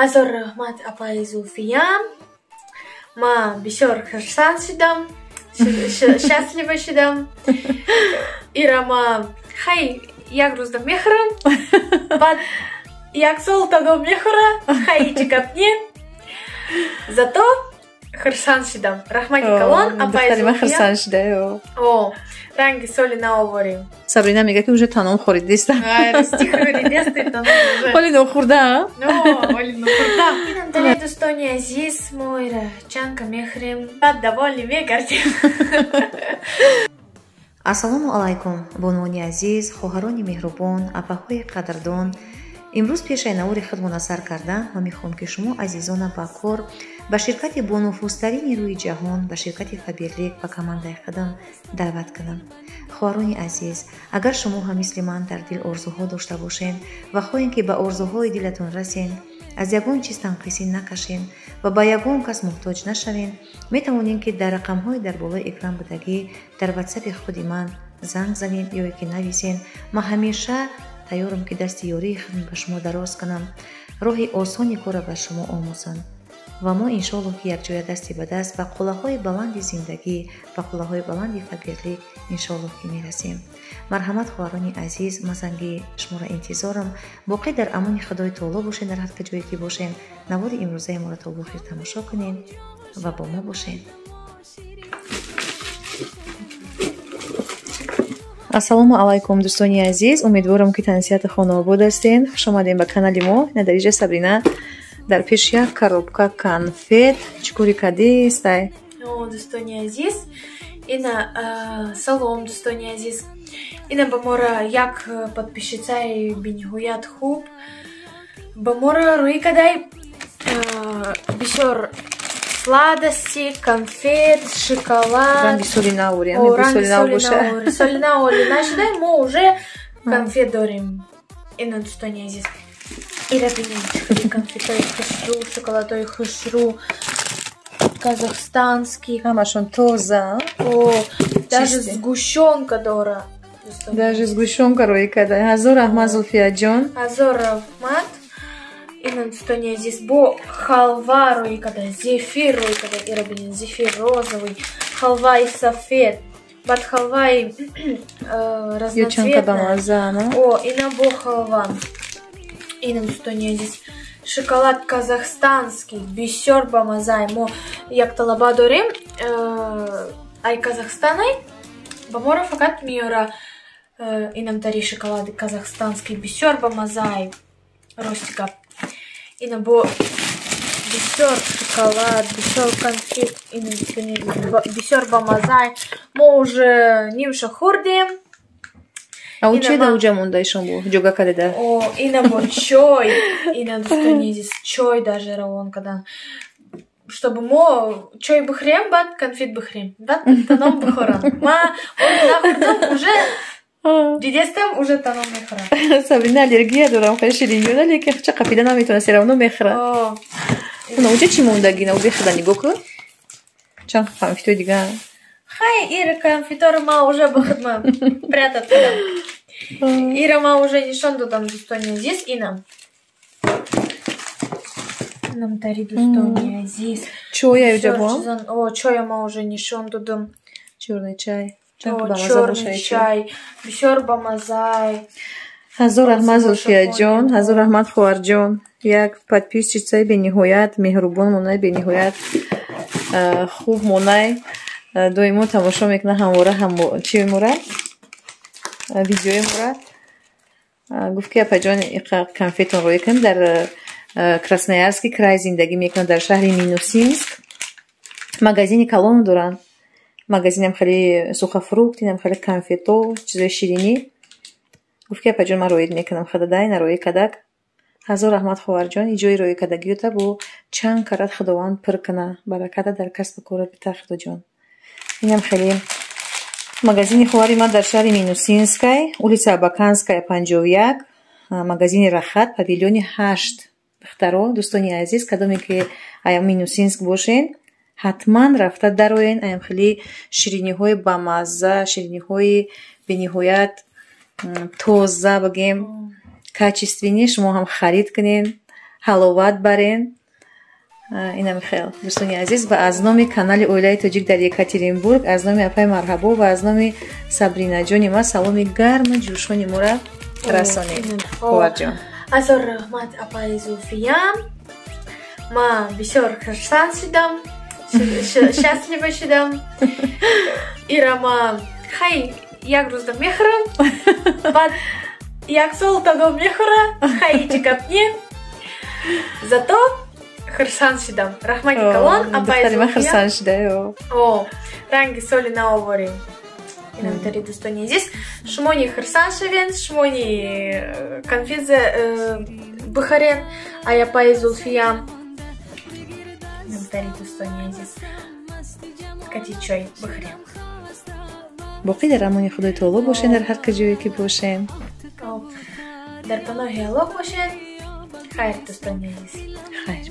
Ҳазор раҳмат, апаи Зулфия. Ма бисёр хурсанд шудам, счастлива шудам. Ира ма хай як рӯзда мехӯрам, баъд як сол тагом мехӯра, хай ҳеҷ гап не. Зато хурсанд шудам. Раҳмати калон, апаи Зулфия. Хурсанд шуда. О, ранги соли нав оварем. Сабрина мега, ки уже таном хӯридиста. Расти, хӯридиста таном уже. Оли нохӯрда. Оли нохӯрда. Инам дале, дӯстони азиз, мо ира чанка мехӯрем, баъд довольный мегардем. Ассалому алайкум, бонувони азиз, хоҳарони меҳрубон, апаҳои қадрдон. Имрӯз пешаи навори худмона сар кардан ва мехоҳам, ки шумо азизона ба кор ба ширкати бонуфузтарини рӯи ҷаҳон, ба ширкати Фаберлик, ба командаи худам даъват кунам. Хоҳарони азиз, агар шумо ҳам мисли ман дар дил орзуҳо дошта бошед ва хоҳем, ки ба орзуҳои дилатон расен, аз ягон чиз танқисӣ накашен ва ба ягон кас муҳтоҷ нашавен, метавонем, ки дар рақамҳои дар болои экран будагӣ дар ватсапи худи ман занг занед ё ки нависен. Ман ҳамеша тайёрам, ки дасти ёрии худам ба шумо дароз кунам, роҳи осони корро ба шумо омӯзам ва мо иншоалло, ки якҷоя дасти ба даст ба қуллаҳои баланди зиндагӣ, ба қуллаҳои баланди Фаберлик иншоалло, ки мерасем. Марҳамат, хоҳарони азиз, ман занги шуморо интизорам. Боқӣ дар амони Худои таоло бошед, дар ҳар ҷое ки бошед. Навори имрӯзаи моро то бохир тамошо кунед ва бо мо бошед. Ассалому алайкум, дӯстони азиз. Умедворам, ки тансиҳати хонаобод ҳастен. Хуш омадем ба канали мо. Надарижа Сабрина дар пеш як коробка конфет. Чӣ кори кардистай? Дӯстони азиз, ина салом, дӯстони азиз. Ина ба мора як подписчицаи бениҳоят хуб ба мора рӯӣ кадай бисёр сладости, конфет, шоколад. Ранги соли навори, соли нав боша. Соли навори нашидай, мо уже конфет дорем. Ина, дӯстони азиз, ира бинем, конфетои хушрӯ, шоколадои хушрӯ, казахстанский. Ҳамашон тоза. О, даже сгущенка дора. Даже сгущенка рӯӣ када. Ҳазор раҳмат, Зулфияҷон. Ҳазор раҳмат. Ина, дӯстони азиз, бо халва рӯӣ када, зефир рӯӣ када. Ира бинем, зефир розовый, халваи сафед, баъд халваи разноцветная. О, ина бо халва. Ина, дӯстони азиз, шоколад казахстанский, бисёр бамазай. Мо як талаба дорем ай Казахстанай, ба моро фақат меёра инамтари шоколади казахстанский, бисёр бамазай, рости гап. Ина бо бисёр шоколад, бисёр конфет. Ина, дӯстони азиз, бисёр бамазай. Мо уже нимша хӯрдем. А у чӣ да уҷа мондаишон бу ҷога кадеда? О, ина бо чой. Ина, дӯстони азиз, чой даже равон кадан, чтобы мо чой бихӯрем, баъд конфет бихӯрем, баъд таном бихӯрам. Ма нахӯрдам, уже дидестам, уже таном мехӯрам. Сабрина аллергия дорам, хеле ширинёна, лекин ча қапида наметавона, всё равно мехӯра. Уна уҷа чӣ мондаги? На бехӯрда, нигоҳ кун, чанд конфетои дигар. Хай, ира конфеторо ма уже ба худма прятать кардам. Ира ма уже нишон додам, дӯстони азиз. Ина намтари, дӯстони азиз. Чоя уҷа бо? О, чоя ма уже нишон додам. Чёрный чай. Чёрный чай бисёр бамазай. Ҳазор раҳмат, Зулфияҷон, ҳазор раҳмат, хоҳарҷон. Як подписчицаи бениҳоят меҳрубон монай, бениҳоят хуб монай, доимо тамошо мекунад ҳамвора чи мора, видеои мора. Гуфт, ки апаҷон, конфетон рӯӣ кун. Дар Красноярский край зиндагӣ мекунад, дар шаҳри Минусинск. Магазини калон доранд, магазинам хеле сухофрукт, инам хеле конфето, чизои ширинӣ. Гуфт, ки апаҷон, ман роид мекунам, хададай нароӣ кадак. Ҳазор раҳмат, хоҳарҷон. Иҷои роӣ кардагиёта бо чанд карат Худованд пур куна, бараката дар касбу корат бита, Худоҷон. Инам хеле магазини хоҳари ман дар шаҳри Минусинскай, улица Абаканская, 51, магазини «Рахат», павильони 8. Духтаро, дӯстони азиз, кадоме ки аям Минусинск бошен, ҳатман рафта дароен. Аям хеле шириниҳои бамазза, шириниҳои бениҳоят тоза, бигем, качественный, шумо ҳам харид кунед. Ҳаловат барен. Инами хел, дӯстони азиз, ва аз номи канали Оилаи тоҷик дар Екатеринбург, аз номи апаи Марҳабо ва аз номи Сабринаҷони ма саломи гарму ҷӯшони мора расонед, хоҳарҷон. Ҳазор раҳмат, апаи Зулфия. Ма бисёр хурсанд шудам, счастлива шудам. Ира ма хай як рӯзда мехӯрам, баъд як сол тагом мехӯра. Хай, ҳеҷ гап не, зато хурсанд шудам. Раҳмати калон, апаи. Хурсанд шуда. О, ранги соли нав ворем. Инамтари, дӯстони азиз, шумони хурсанд шавен, шумони конфет бихарен ай апаи Зулфия. Инамтари, дӯстони азиз, кати чой бихарем. Боқӣ дар амони Худои Таоло бошен, дар ҳар куҷое ки бошем. Дар паноҳи Аллоҳ бошед. Хайр, дӯстони азиз. Хайр.